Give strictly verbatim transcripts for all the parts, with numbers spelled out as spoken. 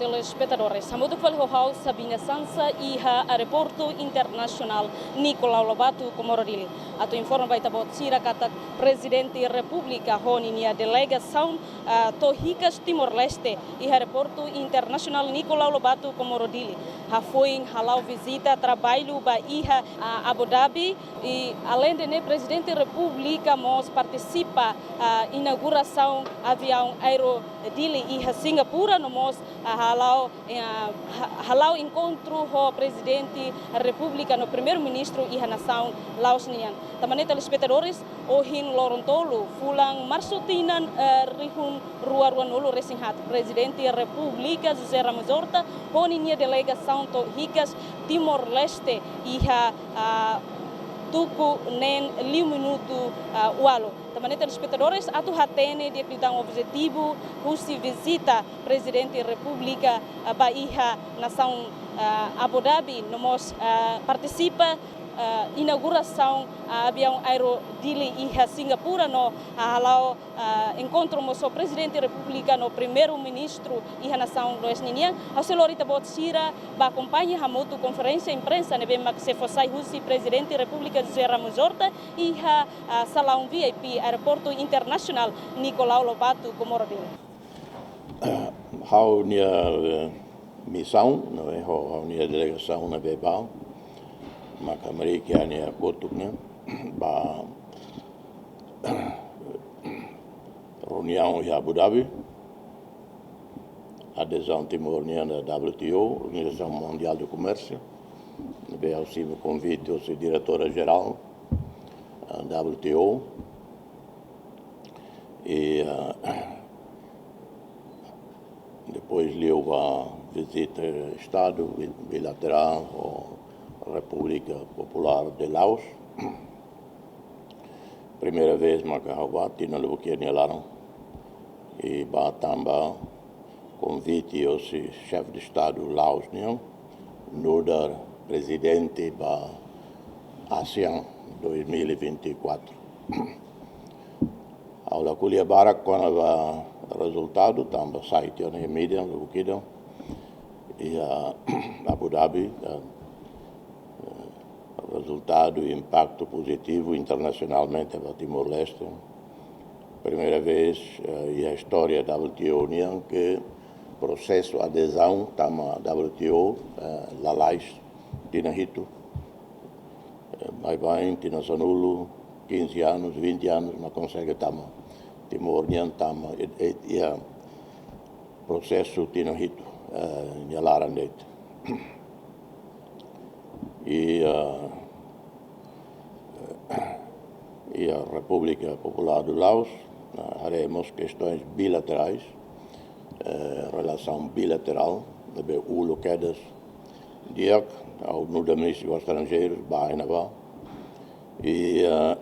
Telespetadores, hamutuk fali ho ha'u Sabina Sansa iha Aeroportu Internasionál Nicolau Lobato, Comoro Dili. Atu informa ba ita-boot sira katak Prezidente Repúblika ho ninia delegasaun, ah, to'o hikas Timor-Leste iha Aeroportu Internasionál Nicolau Lobato, Comoro Dili, hafoin hala'o vizita traballu ba iha, ah, Abu Dhabi. I aleinde ne'e, Prezidente Repúblika mós partisipa, ah, inaugurasaun aviaun Aero Dili iha Singapura no mós, ah, hala'o, eh, ha-, hala'o enkontru ho Prezidente Repúblika no Primeiru-Ministru iha nasaun Laos nian. Tanba ne'e, telespetadores, ohin loron tolu, fulan Marsu tinan, eh, rihun rua rua-nulu resin haat, Prezidente Repúblika José Ramos Horta ho ninia delegasaun to'o hikas Timor-Leste iha, ah, tuku neen liu minutu, ah, ualu. Tanba ne'e, telespetadores, atu hatene di'ak liután objetivu husi vizita Prezidente Repúblika, ah, ba iha nasaun, ah, Abu Dhabi, no mós, ah, partisipa, ah, inaugurasaun, ah, aviaun Aero Dili iha Singapura no, ah, hala'o, ah, enkontru mós ho Prezidente Repúblika no Primeiru-Ministru iha nasaun Laos ninian. Ha'u sei lori ita-boot sira ba akompaña hamutuk konferénsia imprensa ne'ebé mak sei fó sai husi Prezidente Repúblika José Ramos Horta iha, ah, salaun V I P Aeroportu Internasionál Nicolau Lobato, Comoro Dili. Ha'u-nia, eh, misaun, no, eh, ho, ha'u-nia delegasaun ne'ebé bá, maka harii ha'u-nia kotuk ne'e ba reuniaun iha Abu Dhabi, adezaun Timor nian ba W T O, Organização Mundial do Comércio, ne'ebé ha'u simu konvite husi Diretora Jerál, ah, W T O. I, ah, depois liu ba vizita Estadu bi-, bilaterál ho Repúblika Populár de Laos. Primeira vez maka ha'u bá, tinan lubuk iha nia laran. I bá tanba konvite husi Xefe de Estadu Laos nian, nu'udar prezidente ba ASEAN dois mil e vinte e quatro. Ha'u la ko'alia barak kona-ba rezultadu, tanba sai tiha ona iha mídia lubuk ida iha Abu Dhabi, eh, rezultadu, impaktu pozitivu internasionalmente ba Timor-Leste. Primeira vez, eh, iha istória W T O nian ke prosesu adezaun tama W T O, eh, lalais tinan hitu. Eh, baibain tinan sanulu, quinze anos, vinte anos, mak konsege tama. Timor nian tama, eh, eh, iha prosesu tinan hitu, eh, nia laran de'it. I, eh, iha Repúblika Populár do Laos, eh, haree mós kestaun bilaterál, eh, relasaun bilaterál, ne'ebé uluk kedas di'ak, ha'u nu'udar Ministru Estranjeiru bá iha ne'ebá. I, eh,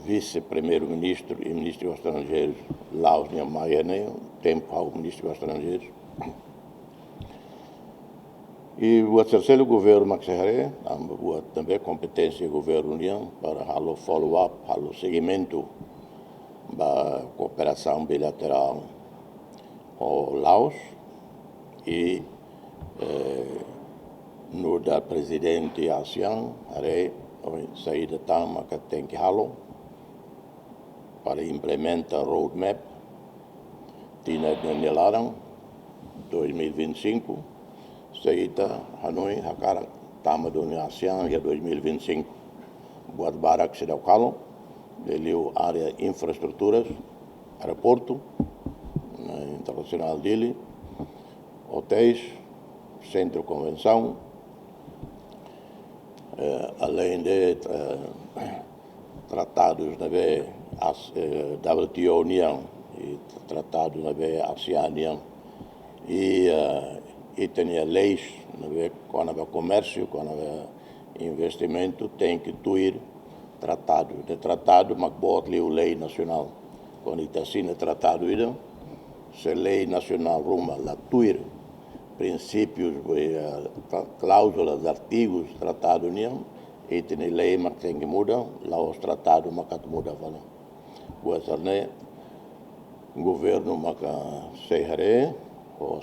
Vise-Primeiru-Ministru i Ministru Estranjeiru Laos nian mai iha ne'e, tempu ha'u Ministru Estranjeiru. I buat sira seluk governu mak sei haree, tanba buat ne'ebé kompeténsia governu nian para halo follow up, halo segimentu ba kooperasaun bilaterál ho Laos. I, eh, nu'udar prezidente ASEAN, haree, ohin saida tan maka tenke halo para implementa roadmap tinan ida nia laran, dois mil e vinte e cinco, se ita hanoin hakarak tama duni ASEAN iha dois mil e vinte e cinco. Buat barak seidauk halo, liuliu área infraestruturas, aeroportu, eh, internasionál Dili, hotéis, sentru konvensaun, eh, aleinde, eh, tratadus ne'ebé as-, eh, W T O nian, i tratadu ne'ebé ASEAN nian, i, eh, ita-nia leis ne'ebé kona-ba komérsiu, kona-ba investimentu, tenke tuir tratadu. Ne'e tratadu mak boot liu lei nasionál. Kuandu ita asina tratadu ida, se lei nasionál ruma la tuir prinsípius, eh, kla-, kláuzulas, artigus tratadu nian, ita-nia lei mak tenke muda, la'ós tratadu mak atu muda fali. Buat sira-ne'e governu maka sei haree, ho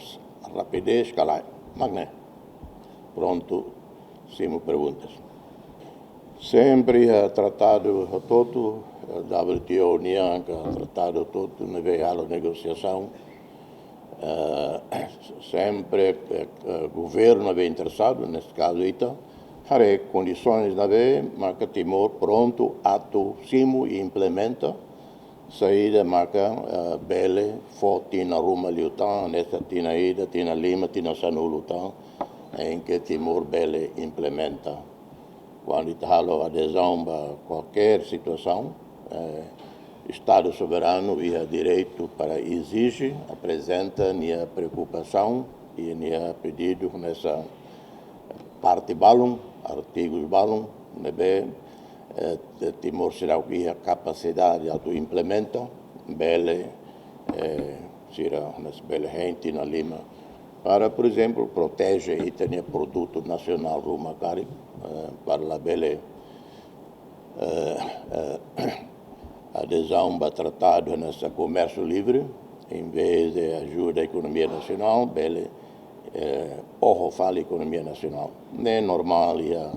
rapidez ka lae. Mak ne'e. Prontu, simu perguntas. Sempre iha tratadu hotu-hotu, eh, W T O nian ka tratadu hotu-hotu ne'ebé halo negosiasaun, eh, sempre, eh, eh, governu ne'ebé interesadu, neste kazu ita, haree kondisoens ne'ebé maka Timor prontu atu simu i implementa, saida maka, eh, bele fó tinan ruma liután, hanesan tinan ida, tinan lima, tinan sanulu tan, em que Timor bele implementa. Kuandu ita halo adezaun ba kualkér situasaun, eh, Estadu soberanu iha direitu para ezije, aprezenta nia preokupasaun i nia pedidu hanesan parte balun, artigus balun, ne'ebé, eh, Timor seidauk iha kapasidade atu implementa, bele, eh, sira hanesan bele hein tinan lima. Para, por ezemplu, proteje ita-nia produtu nasionál ruma karik, eh, para labele, eh, eh, adezaun ba tratadu hanesan komérsiu livre, em vez de ajuda ekonomia nasionál, bele, eh, oho fali ekonomia nasionál. Ne'e normál iha,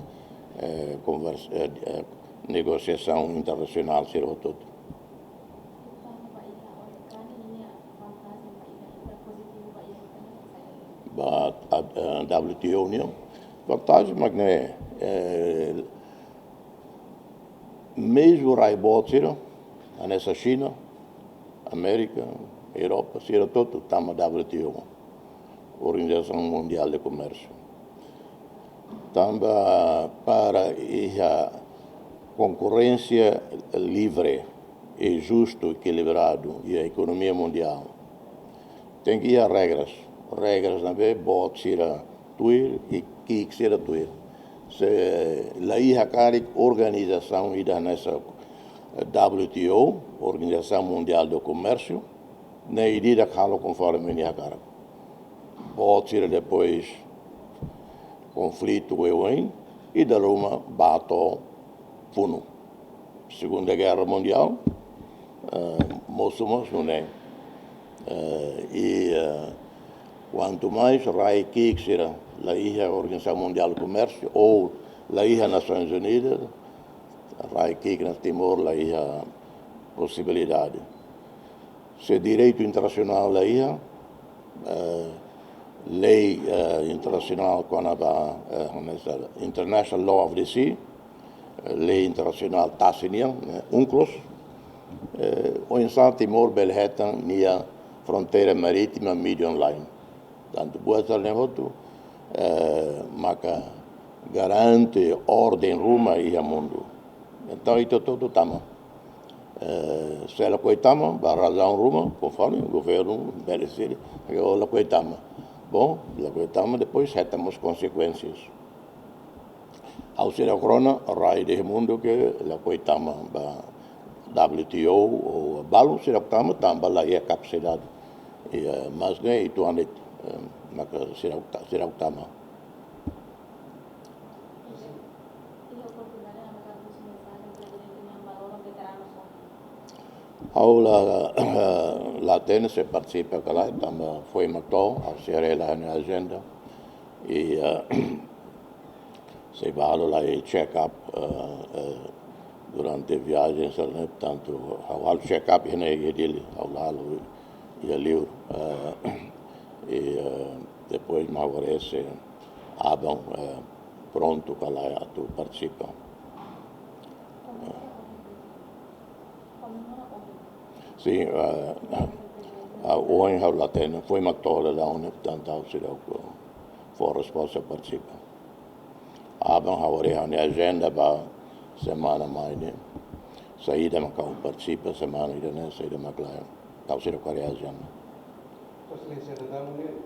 eh, konversa, eh, eh, negosiasaun internasionál sira hotu-hotu. Ba, a, a, W T O nian. Vantajen mak ne'e, eh, mezmu rai boot sira, hanesan Xina, Amérika, Europa, sira hotu tama W T O, Organização Mundial de Comércio. Tanba para iha konkorrénsia livre i justu, ekilibradu iha ekonomia mundiál, tenke iha regras. Regras ne'ebé boot sira tuir i ki'ik sira tuir. Se la iha karik organizasaun ida hanesan W T O, Organização Mundial do Comércio, ne'e ida-idak halo konforme nia hakarak. Boot sira depois konflitu oioin, i dala ruma bá to'o funu. Segunda Guerra Mundiál, eh, mosu mós nune'e. Eh, i, eh, kuantu mais rai ki'ik sira la iha Organização Mundial do Comércio ou la iha Nações Unidas, rai ki'ik iha Timor la iha posibilidade. Se direitu internasionál la iha, eh, lei, eh, internasionál kona-ba, eh, hanesan International Law of the Sea, eh, lei internasionál tasi nian, eh, UNCLOS, eh, oinsá Timor bele hetan nia fronteira marítima Median Line. Tantu buat sira-ne'e hotu, eh, maka garante orden ruma iha mundu. Entaun, ita hotu-hotu tama. Eh, se lakohi tama, ba razaun ruma, konforme governu bele siri, lakohi tama. Bom, lakohi tama, depois hetan mós konsekuénsias. Ha'u seidauk rona rai iha mundu ke lakohi tama ba W T O ou balun seidauk tama, tanba la iha kapasidade. I, eh, mas ne'e uitoan de'it, eh, maka seidauk ta-, seidauk tama. Ha'u la, la hatene se partisipa ka lae, tanba foin mak to'o, ha'u sei haree lai ha'u-nia ajenda. I, eh, sei bá halo lai check up, eh, eh, durante viajen sira-ne'e, portantu, ha'u halo check up iha ne'e iha Dili, ha'u la halo iha liur, eh, i, eh, depois mak ha'u haree se aban, eh, prontu ka lae atu partisipa. Sin, eh, ah, ohin ha'u la hatene, foin mak to'o daudaun ne'e, portantu ha'u seidauk fó resposta partisipa. Aban ha'u haree ha'u-nia ajenda ba semana mai ne'e. Saida mak ha'u partisipa semana ida-ne'e, saida mak lae. Ha'u seidauk haree ajenda. Sua Exelénsia, daudaun ne'e,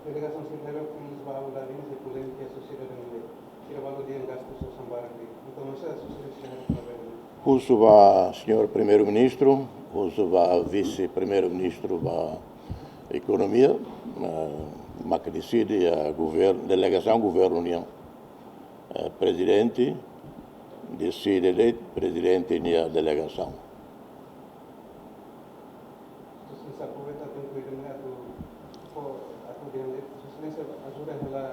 delegasaun sira-ne'e foin husu ba Abu Dhabi, ne'e sei polémika sosiedade ne'e. Sira balu dehan gastu sira sa'e barak liu. Entaun, oinsá Sua Exelénsia haree ba ne'e? Husu ba Señór Primeiru-Ministru, husu ba Vise-Primeiru-Ministru ba Ekonomia, eh, mak deside, eh, governu, delegasaun governu nian. Eh, prezidente deside de'it, prezidente nia delegasaun. Entaun, sei aproveita tempu ida-ne'e atu, atu dehan de'it Sudah hela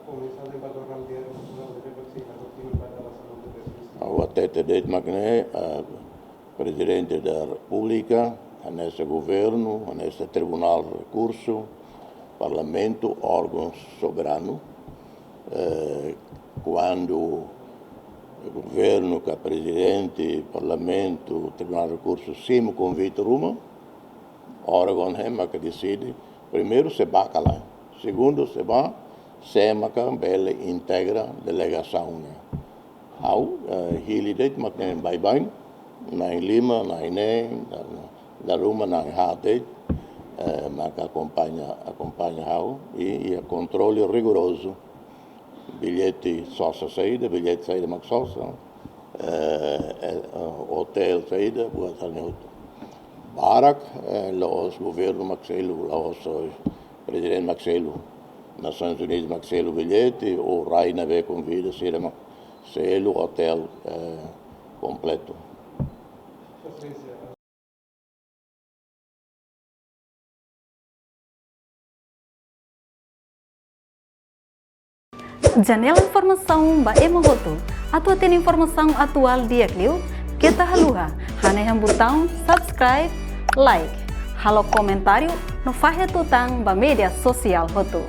komisaun ba jornál diáriu nasionál de referensia na Timor ba dala sanulu-resin-sia. Ha'u hatete de'it mak ne'e, ah, Prezidente da Repúblika, hanesan governu, hanesan Tribunál Rekursu, Parlamentu, órgaun soberanu, eh, kuandu governu ka Prezidente, Parlamentu, Tribunál Rekursu simu konvite ruma, órgaun ne'e maka deside, primeiru se bá ka lae, segundu se bá, sé maka bele integra delegasaun ne'e. Ha'u, eh, hili de'it mak ne'e baibain, na'in lima, na'in neen, da, dala ruma na'in haat de'it, eh, maka akompaña, akompaña ha'u, i, i kontrolu rigorozu. Billete sosa saida, billete saida mak sosa, eh, eh, otél saida, buat sira-ne'e hotu. Barak, eh, la'ós governu mak selu, la'ós, eh, prezidente mak selu. Nasoins Unidas mak selu billete, ou rai ne'ebé konvida, sira mak selu otél, eh, kompletu. Janela informasaun ba ema hotu. Atu hatene informasaun atuál di'ak liu, keta haluha hanehan butaun subscribe, like, halo komentáriu no fahe tutan ba média sosiál hotu.